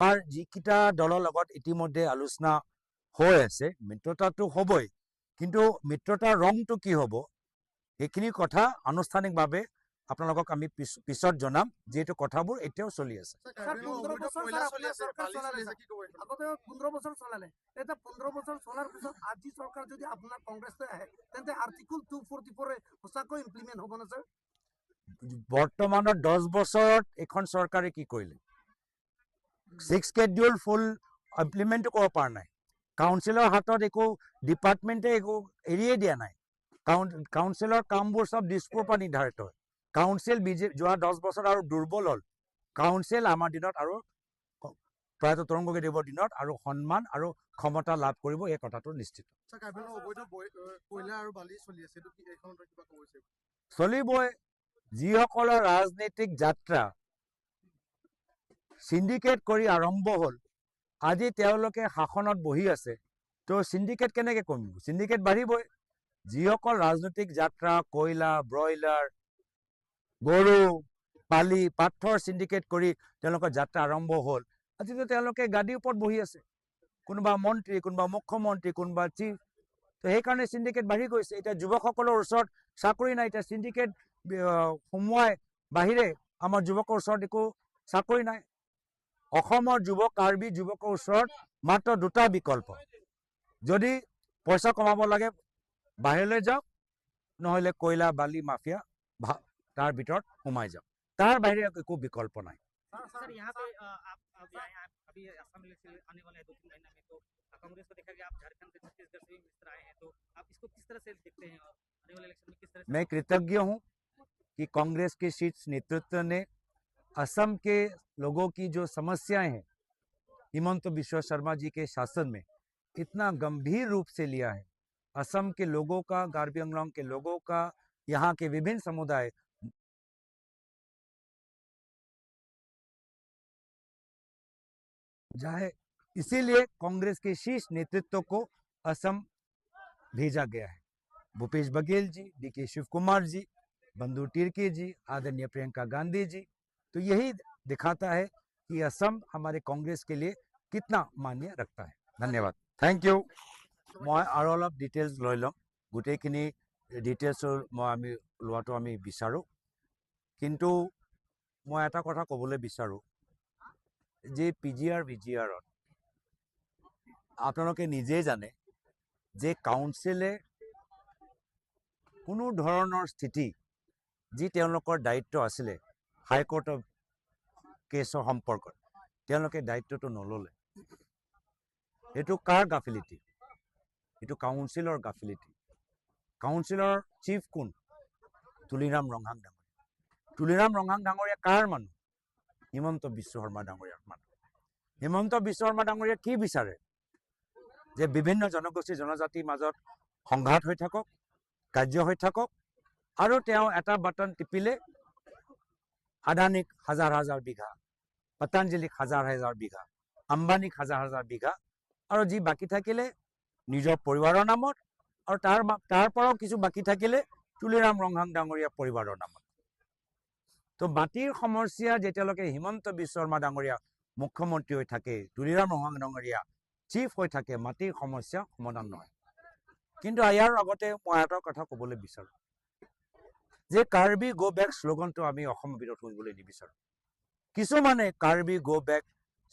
আমাৰ যিকেইটা দলৰ লগত ইতিমধ্যে আলোচনা হৈ আছে, মিত্ৰতাটো হ'বই, কিন্তু মিত্ৰতাৰ ৰংটো কি হ'ব সেইখিনি কথা আনুষ্ঠানিকভাৱে আপোনালোকক আমি পিছত জনাম, যিহেতু কথাবোৰ এতিয়াও চলি আছে। 15 বছৰ 15 বছৰ চলালে, এতিয়া 15 বছৰ চলাৰ পিছত আজি চৰকাৰ যদি আপোনাৰ কংগ্ৰেছলৈ আহে, তেন্তে আৰ্টিকল 244 সঁচাকৈ ইমপ্লিমেণ্ট হ'ব না ছাৰ? বৰ্তমানৰ 10 বছৰত এইখন চৰকাৰে কি কৰিলে? 6 স্কেডিউল ফুল ইমপ্লিমেণ্টো কৰিব পৰা নাই। কাউন্সিলৰ হাতত একো ডিপাৰ্টমেণ্টে একো এৰিয়ে দিয়া নাই। কাউন্সিলৰ কামবোৰ চব দিছপুৰৰ পৰা নিৰ্ধাৰিত হয়। কাউন্সিল বিজেপি যোৱা 10 বছৰ আৰু দুৰ্বল হ'ল। কাউন্সিল আমাৰ দিনত আৰু প্ৰয়াত তৰুণ গগৈ দেৱৰ দিনত আৰু সন্মান আৰু ক্ষমতা লাভ কৰিব, এই কথাটো নিশ্চিত। চলিবই। যিসকলৰ ৰাজনৈতিক যাত্ৰা চিণ্ডিকেট কৰি আৰম্ভ হ'ল, আজি তেওঁলোকে শাসনত বহি আছে, তো চিণ্ডিকেট কেনেকৈ কমিব? চিণ্ডিকেট বাঢ়িবই। যিসকল ৰাজনৈতিক যাত্ৰা কয়লা, ব্ৰইলাৰ, গৰু, বালি, পাথৰ চিণ্ডিকেট কৰি তেওঁলোকৰ যাত্ৰা আৰম্ভ হ'ল, আজিতো তেওঁলোকে গাদীৰ ওপৰত বহি আছে, কোনোবা মন্ত্ৰী, কোনোবা মুখ্যমন্ত্ৰী, কোনোবা চিফ। তো সেইকাৰণে চিণ্ডিকেট বাঢ়ি গৈছে। এতিয়া যুৱকসকলৰ ওচৰত চাকৰি নাই। এতিয়া চিণ্ডিকেট সোমোৱাই বাহিৰে আমাৰ যুৱকৰ ওচৰত একো চাকৰি নাই। অসমৰ যুৱক, কাৰ্বি যুৱকৰ ওচৰত মাত্ৰ দুটা বিকল্প, যদি পইচা কমাব লাগে বাহিৰলৈ যাওক, নহ'লে কয়লা বালি মাফিয়া তাৰ ভিতৰত সোমাই যাওক, তাৰ বাহিৰে একো বিকল্প নাই। सर, यहाँ पे आप अभी आए, आप अभी असम इलेक्शन आने वाले हैं 2-3 महीना में, तो कांग्रेस को देखा गया आप झारखंड से, छत्तीसगढ़ से भी मिनिस्टर आए हैं, तो आप इसको किस तरह से देखते हैं और आने वाले इलेक्शन में किस तरह से? मैं कृतज्ञ हूँ कि कांग्रेस के शीर्ष नेतृत्व ने असम के लोगों की जो समस्याएं हैं हिमंत बिस्वा शर्मा जी के शासन में इतना गंभीर रूप से लिया है। असम के लोगों का, कार्बी आंगलोंग के लोगों का, यहाँ के विभिन्न समुदाय जाए, इसीलिए कांग्रेस के शीर्ष नेतृत्व को असम भेजा गया है। भूपेश बघेल जी, डी.के. शिव कुमार जी, बंधु तिर्की जी, आदरणीय प्रियंका गांधी जी, तो यही दिखाता है कि असम हमारे कांग्रेस के लिए कितना मान्य रखता है। धन्यवाद, thank you. মই আৰু অলপ ডিটেইলছ লৈ ল'ম, গোটেইখিনি ডিটেইলছৰ মই আমি লোৱাটো আমি বিচাৰোঁ, কিন্তু মই এটা কথা ক'বলৈ বিচাৰোঁ যে P G R, V G আৰত আপোনালোকে নিজেই জানে যে কাউন্সিলে কোনো ধৰণৰ স্থিতি যি তেওঁলোকৰ দায়িত্ব আছিলে হাইকোৰ্টৰ কেছৰ সম্পৰ্কত, তেওঁলোকে দায়িত্বটো নল'লে। এইটো কাৰ গাফিলিটি? এইটো কাউন্সিলৰ গাফিলিটি। কাউন্সিলৰ চিফ কোন? তুলিৰাম ৰংহাং ডাঙৰীয়া। তুলিৰাম ৰংহাং ডাঙৰীয়া কাৰ মানুহ? হিমন্ত বিশ্ব শৰ্মা ডাঙৰীয়াৰ মানুহ। হিমন্ত বিশ্ব শৰ্মা ডাঙৰীয়া কি বিচাৰে? যে বিভিন্ন জনগোষ্ঠী, জনজাতিৰ মাজত সংঘাত হৈ থাকক, কাৰ্য হৈ থাকক, আৰু তেওঁ এটা বাটন টিপিলে আদানীক হাজাৰ হাজাৰ বিঘা, পতঞ্জলিক হাজাৰ হাজাৰ বিঘা, আম্বানীক হাজাৰ হাজাৰ বিঘা, আৰু যি বাকী থাকিলে নিজৰ পৰিবাৰৰ নামত, আৰু তাৰ পৰাও কিছু বাকী থাকিলে তুলিৰাম ৰংহাং ডাঙৰীয়া পৰিবাৰৰ নামত। তো মাটিৰ সমস্যা যেতিয়ালৈকে হিমন্ত বিশ্ব শৰ্মা ডাঙৰীয়া মুখ্যমন্ত্ৰী হৈ থাকে, তুলিৰাম ৰংহাং ডাঙৰীয়া চিফ হৈ থাকে, মাটিৰ সমস্যা সমাধান নহয়। কিন্তু ইয়াৰ আগতে মই এটা কথা ক'বলৈ বিচাৰোঁ যে কাৰ্বি গ' বেক শ্লোগানটো আমি অসমৰ ভিতৰত শুনিবলৈ নিবিচাৰোঁ। কিছুমানে কাৰ্বি গ' বেক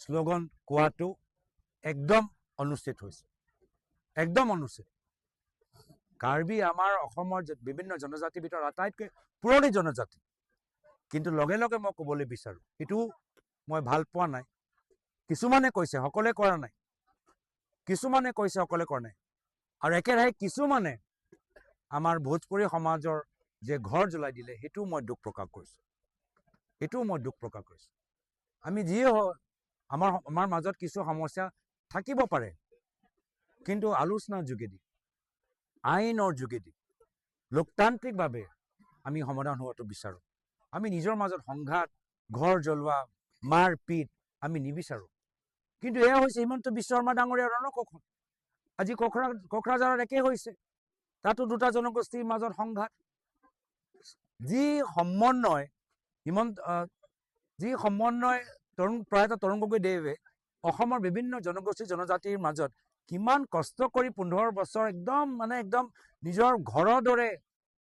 শ্লোগান কোৱাটো একদম অনুচিত হৈছে, একদম অনুচিত। কাৰ্বি আমাৰ অসমৰ বিভিন্ন জনজাতিৰ ভিতৰত আটাইতকৈ পুৰণি জনজাতি, কিন্তু লগে লগে মই ক'বলৈ বিচাৰোঁ এইটো মই ভাল পোৱা নাই। কিছুমানে কৈছে, সকলোৱে কৰা নাই, কিছুমানে কৈছে, সকলোৱে কৰা নাই। আৰু একেৰাহে কিছুমানে আমাৰ ভোজপুৰী সমাজৰ যে ঘৰ জ্বলাই দিলে, সেইটোও মই দুখ প্ৰকাশ কৰিছোঁ, সেইটোও মই দুখ প্ৰকাশ কৰিছোঁ। আমি যিয়ে হওক, আমাৰ মাজত কিছু সমস্যা থাকিব পাৰে, কিন্তু আলোচনাৰ যোগেদি, আইনৰ যোগেদি, লোকতান্ত্ৰিকভাৱে আমি সমাধান হোৱাটো বিচাৰোঁ। আমি নিজৰ মাজত সংঘাত, ঘৰ জ্বলোৱা, মাৰ পিট আমি নিবিচাৰোঁ। কিন্তু এয়া হৈছে হিমন্ত বিশ্ব শৰ্মা ডাঙৰীয়াৰ ৰণকৌশল। আজি কোকৰাঝাৰত একেই হৈছে, তাতো দুটা জনগোষ্ঠীৰ মাজত সংঘাত। যি সমন্বয় হিমন্ত, যি সমন্বয় প্ৰয়াত তৰুণ গগৈ দেৱে অসমৰ বিভিন্ন জনগোষ্ঠী জনজাতিৰ মাজত কিমান কষ্ট কৰি 15 বছৰ একদম মানে একদম নিজৰ ঘৰৰ দৰে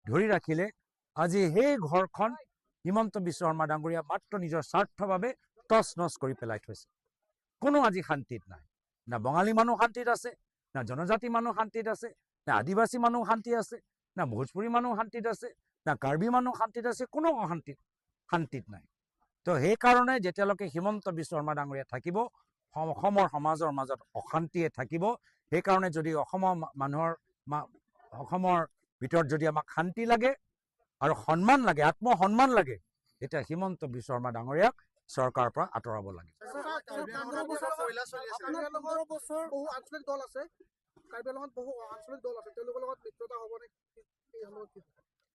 ধৰি ৰাখিলে। আজি সেই ঘৰখন হিমন্ত বিশ্ব শৰ্মা ডাঙৰীয়া মাত্ৰ নিজৰ স্বাৰ্থৰ বাবে তচ নচ কৰি পেলাই থৈছে। কোনো আজি শান্তিত নাই, না বঙালী মানুহ শান্তিত আছে, না জনজাতি মানুহ শান্তিত আছে, না আদিবাসী মানুহ শান্তি আছে, না ভোজপুৰী মানুহ শান্তিত আছে, না কাৰ্বি মানুহ শান্তিত আছে, কোনো শান্তিত নাই। তো সেইকাৰণে যেতিয়ালৈকে হিমন্ত বিশ্ব শৰ্মা ডাঙৰীয়া থাকিব, অসমৰ সমাজৰ মাজত অশান্তিয়ে থাকিব। সেইকাৰণে যদি অসমৰ মানুহৰ অসমৰ ভিতৰত যদি আমাক শান্তি লাগে আৰু সন্মান লাগে, আত্মসন্মান লাগে, তেতিয়া হিমন্ত বিশ্ব শৰ্মা ডাঙৰীয়াক চৰকাৰৰ পৰা আঁতৰাব লাগে। বহু আঞ্চলিক দল আছে কাৰ্বি আংলঙত, বহু আঞ্চলিক দল আছে, তেওঁলোকৰ লগত মিত্ৰতা হ'ব নে?